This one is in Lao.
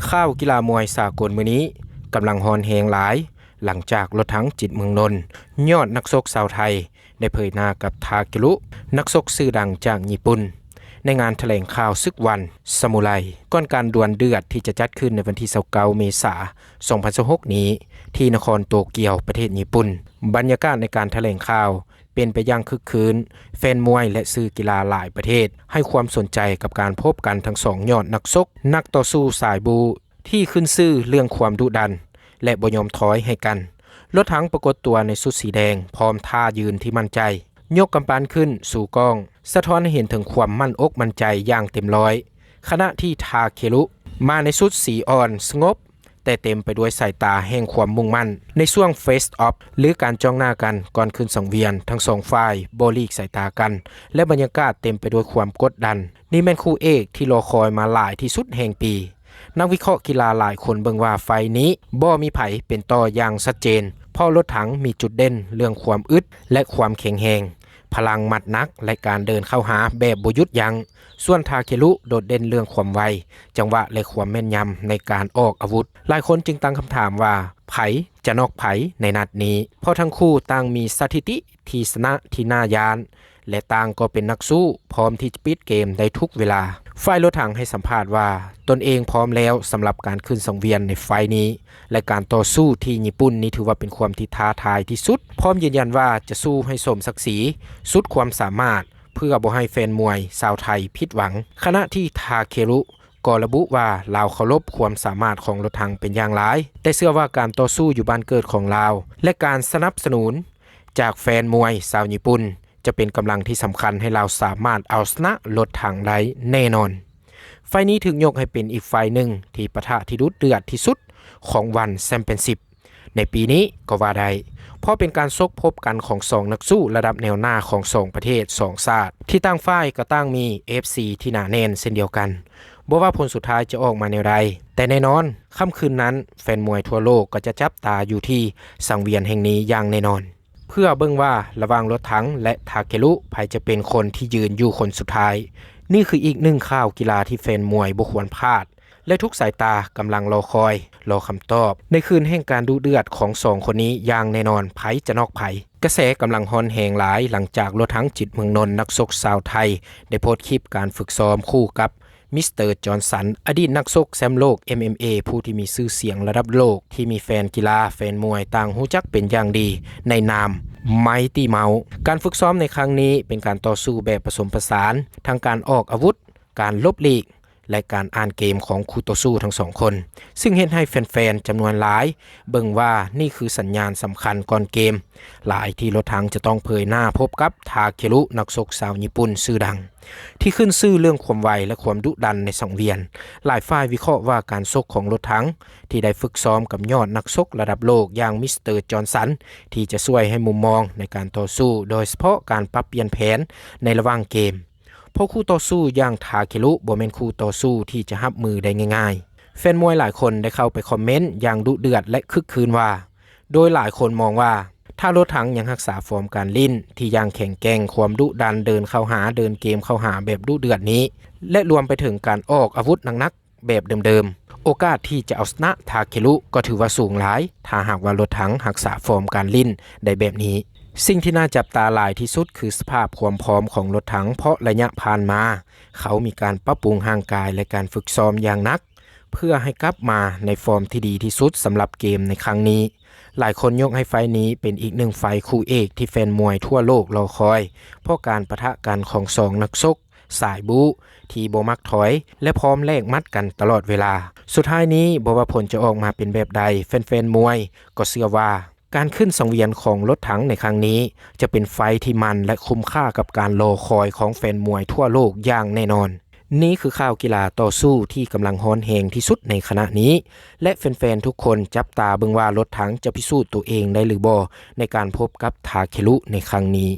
ຂ່າວກິລາມວຍສາກົນມື້ນີ້ກຳລັງຮ້ອນແຮງຫຼາຍ ຫຼັງຈາກລົດຖັງ ຈິດ ເມືອງນົນ ຍອດນັກຊົກຊາວໄທ ໄດ້ເຜີຍໜ້າກັບ ທາເຄລຸ ນັກຊົກຊື່ດັງຈາກຍີ່ປຸ່ນ ໃນງານຖະແຫຼງຂ່າວສຶກວັນຊາມູໄລ ກ່ອນການດວນເດືອດທີ່ຈະຈັດຂຶ້ນໃນວັນທີຊາວເກົ້າ ເມສາ ສອງພັນຊາວຫົກນີ້ ທີ່ນະຄອນໂຕກຽວ ປະເທດຍີ່ປຸ່ນ. ບັນຍາກາດໃນການຖະແຫຼງຂ່າວເປັນໄປຢ່າງຄຶກຄື້ນ, ແຟນມວຍ ແລະ ສື່ກິລາຫຼາຍປະເທດໃຫ້ຄວາມສົນໃຈກັບການພົບກັນທັງສອງຍອດນັກຊົກ ນັກຕໍ່ສູ້ສາຍບູ ທີ່ຂຶ້ນຊື່ເລື່ອງຄວາມດຸດັນ ແລະ ບໍ່ຍອມຖອຍໃຫ້ກັນ. ລົດຖັງປາກົດຕົວໃນຊຸດສີແດງ ພ້ອມທ່າຢືນທີ່ໝັ້ນໃຈ, ຍົກກຳປັ້ນຂຶ້ນຊູກ້ອງ, ສະທ້ອນໃຫ້ເຫັນເຖິງຄວາມໝັ້ນອົກໝັ້ນໃຈຢ່າງເຕັມຮ້ອຍ, ຂະນະທີ່ ທາເຄລຸ ມາໃນຊຸດສີອ່ອນສະຫງົບ ແຕ່ເຕັມໄປດ້ວຍສາຍຕາແຫ່ງຄວາມມຸ່ງໝັ້ນ. ໃນຊ່ວງ Face Off ຫຼື ການຈ້ອງໜ້າກັນກ່ອນຂຶ້ນສັງວຽນ, ທັງສອງຝ່າຍບໍ່ຫຼີກສາຍຕາກັນ ແລະ ບັນຍາກາດເຕັມໄປດ້ວຍຄວາມກົດດັນ. ນີ້ແມ່ນຄູ່ເອກທີ່ລໍຄອຍມາຫຼາຍທີ່ສຸດແຫ່ງປີ. ນັກວິເຄາະກິລາຫຼາຍຄົນເບິ່ງວ່າໄຟລ໌ນີ້ບໍ່ມີໃຜເປັນຕໍ່ຢ່າງຊັດເຈນ, ເພາະລົດຖັງມີຈຸດເດັ່ນເລື່ອງຄວາມອຶດ ແລະ ຄວາມແຂງແຮງ, ພະລັງໝັດໜັກ ແລະ ການເດີນເຂົ້າຫາແບບບໍ່ຢຸດຢັ້ງ. ສ່ວນ ທາເຄລຸ ໂດດເດັ່ນເລື່ອງຄວາມໄວ, ຈັງຫວະ ແລະ ຄວາມແມ່ນຍຳໃນການອອກອາວຸດ. ຫຼາຍຄົນຈຶ່ງຕັ້ງຄຳຖາມວ່າ ໃຜຈະນັອກໃຜໃນນັດນີ້, ເພາະທັງຄູ່ຕ່າງມີສະຖິຕິທີ່ຊະນະທີ່ໜ້າຢ້ານ ແລະ ຕ່າງກໍເປັນນັກສູ້ ພ້ອມທີ່ຈະປິດເກມໄດ້ທຸກເວລາ. ຝ່າຍລົດຖັງໃຫ້ສຳພາດວ່າ ຕົນເອງພ້ອມແລ້ວສຳລັບການຂຶ້ນສັງວຽນໃນໄຟລ໌ນີ້ ແລະ ການຕໍ່ສູ້ທີ່ຍີ່ປຸ່ນນີ້ຖືວ່າເປັນຄວາມທີ່ທ້າທາຍທີ່ສຸດ, ພ້ອມຢືນຢັນວ່າຈະສູ້ໃຫ້ສົມສັກສີສຸດຄວາມສາມາດ ເພື່ອບໍ່ໃຫ້ແຟນມວຍຊາວໄທຜິດຫວັງ. ຂະນະທີ່ ທາເຄລຸ ກໍລະບຸວ່າລາວເຄົາລົບຄວາມສາມາດຂອງລົດຖັງເປັນຢ່າງຫຼາຍ, ແຕ່ເຊື່ອວ່າການຕໍ່ສູ້ຢູ່ບ້ານເກີດຂອງລາວ ແລະ ການສະໜັບສະໜູນຈາກແຟນມວຍຊາວຍີ່ປຸ່ນ ຈະເປັນກຳລັງທີ່ສຳຄັນໃຫ້ລາວສາມາດເອົາຊະນະລົດຖັງໄດ້ແນ່ນອນ. ໄຟລ໌ນີ້ຖືກຍົກໃຫ້ເປັນອີກໄຟລ໌ໜຶ່ງທີ່ປະທະທີ່ດຸເດືອດທີ່ສຸດຂອງວັນແຊມປຽນຊິບໃນປີນີ້ກໍວ່າໄດ້, ເພາະເປັນການຊົກພົບກັນຂອງສອງນັກສູ້ລະດັບແນວໜ້າຂອງສອງປະເທດ, ສອງຊາດ ທີ່ຕ່າງຝ່າຍກໍຕ່າງມີເອັຟຊີທີ່ໜາແໜ້ນເຊັ່ນດຽວກັນ. ບໍ່ວ່າຜົນສຸດທ້າຍຈະອອກມາແນວໃດ, ແຕ່ແນ່ນອນ, ຄ່ຳຄືນນັ້ນ ແຟນມວຍທົ່ວໂລກກໍຈະຈັບຕາຢູ່ທີ່ສັງວຽນແຫ່ງນີ້ຢ່າງແນ່ນອນ. ເພື່ອເບິ່ງວ່າລະຫວ່າງລົດຖັງ ແລະ ທາເຄລຸ ໃຜຈະເປັນຄົນທີ່ຢືນຢູ່ຄົນສຸດທ້າຍ. ນີ້ຄືອີກໜຶ່ງຂ່າວກິລາທີ່ແຟນມວຍບໍ່ຄວນພາດ ແລະ ທຸກສາຍຕາກຳລັງລໍຄອຍ, ລໍຄຳຕອບ ໃນຄືນແຫ່ງການດຸເດືອດຂອງສອງຄົນນີ້ຢ່າງແນ່ນອນ, ໃຜຈະນອກໃຜ. ກະແສກຳລັງຮ້ອນແຮງຫຼາຍ ຫຼັງຈາກລົດຖັງ ຈິດ ເມືອງນົນ ນັກຊົກຊາວໄທ ໄດ້ໂພສຄລິບການຝຶກຊ້ອມຄູ່ກັບ ມິສເຕີ ຈອນສັນ ອະດີດນັກຊົກແຊມໂລກ ເອັມເອັມເອ ຜູ້ທີ່ມີຊື່ສຽງລະດັບໂລກ ທີ່ມີແຟນກິລາ, ແຟນມວຍຕ່າງຮູ້ຈັກເປັນຢ່າງດີໃນນາມ ໄມຕີເມົາ. ການຝຶກຊ້ອມໃນຄັ້ງນີ້ເປັນການຕໍ່ສູ້ແບບປະສົມປະສານ ທັງການອອກອາວຸດ, ການຫຼົບຫຼີກ ແລະ ການອ່ານເກມຂອງຄູ່ຕໍ່ສູ້ທັງສອງຄົນ, ຊຶ່ງເຮັດໃຫ້ແຟນໆຈຳນວນຫຼາຍເບິ່ງວ່ານີ້ຄືສັນຍານສຳຄັນກ່ອນເກມ. ຫຼາຍທີ່ລົດຖັງຈະຕ້ອງເຜີຍໜ້າພົບກັບ ທາເຄລຸ ນັກຊົກຊາວຍີ່ປຸ່ນຊື່ດັງ ທີ່ຂຶ້ນຊື່ເລື່ອງຄວາມໄວ ແລະ ຄວາມດຸດັນໃນສັງວຽນ. ຫຼາຍຝ່າຍວິເຄາະວ່າການຊົກຂອງລົດຖັງ ທີ່ໄດ້ຝຶກຊ້ອມກັບຍອດນັກຊົກລະດັບໂລກຢ່າງ ມິສເຕີ ຈອນສັນ ທີ່ຈະຊ່ວຍໃຫ້ມຸມມອງໃນການຕໍ່ສູ້, ໂດຍສະເພາະການປັບປ່ຽນແຜນໃນລະຫວ່າງເກມ, ເພາະຄູ່ຕໍ່ສູ້ຢ່າງ ທາເຄລຸ ບໍ່ແມ່ນຄູ່ຕໍ່ສູ້ທີ່ຈະຮັບມືໄດ້ງ່າຍໆ. ແຟນມວຍຫຼາຍຄົນໄດ້ເຂົ້າໄປຄອມເມັນຢ່າງດຸເດືອດ ແລະ ຄຶກຄື້ນວ່າ ໂດຍຫຼາຍຄົນມອງວ່າ ຖ້າລົດຖັງຍັງຮັກສາຟອມການຫຼິ້ນທີ່ຢ່າງແຂງແກ່ງ, ຄວາມດຸດັນ, ເດີນເຂົ້າຫາ, ເດີນເກມເຂົ້າຫາແບບດຸເດືອດນີ້ ແລະ ລວມໄປເຖິງການອອກອາວຸດໜັກໆແບບເດີມໆ, ໂອກາດທີ່ຈະເອົາຊະນະ ທາເຄລຸ ກໍຖືວ່າສູງຫຼາຍ, ຖ້າຫາກວ່າລົດຖັງຮັກສາຟອມການຫຼິ້ນໄດ້ແບບນີ້. ສິ່ງທີ່ໜ້າຈັບຕາຫຼາຍທີ່ສຸດຄືສະພາບຄວາມພ້ອມຂອງລົດຖັງ, ເພາະໄລຍະຜ່ານມາ ເຂົາມີການປັບປຸງຮ່າງກາຍ ແລະ ການຝຶກຊ້ອມຢ່າງໜັກ ເພື່ອໃຫ້ກັບມາໃນຟອມທີ່ດີທີ່ສຸດສຳລັບເກມໃນຄັ້ງນີ້. ຫຼາຍຄົນຍົກໃຫ້ໄຟລ໌ນີ້ເປັນອີກໜຶ່ງໄຟລ໌ຄູ່ເອກທີ່ແຟນມວຍທົ່ວໂລກລໍຄອຍ, ເພາະການປະທະກັນຂອງສອງນັກຊົກສາຍບູທີ່ບໍ່ມັກຖອຍ ແລະ ພ້ອມແລກໝັດກັນຕະຫຼອດເວລາ. ສຸດທ້າຍນີ້, ບໍ່ວ່າຜົນຈະອອກມາເປັນແບບໃດ, ແຟນໆມວຍກໍເຊື່ອວ່າ ການຂຶ້ນສັງວຽນຂອງລົດຖັງໃນຄັ້ງນີ້ ຈະເປັນໄຟທີ່ມັນ ແລະ ຄຸ້ມຄ່າກັບການລໍຄອຍຂອງແຟນມວຍທົ່ວໂລກຢ່າງແນ່ນອນ. ນີ້ຄືຂ່າວກິລາຕໍ່ສູ້ທີ່ກຳລັງຮ້ອນແຮງທີ່ສຸດໃນຂະນະນີ້ ແລະ ແຟນໆທຸກຄົນຈັບຕາເບິ່ງວ່າລົດຖັງຈະພິສູດຕົວເອງໄດ້ຫຼືບໍ່ໃນການພົບກັບທາເຄລຸໃນຄັ້ງນີ້.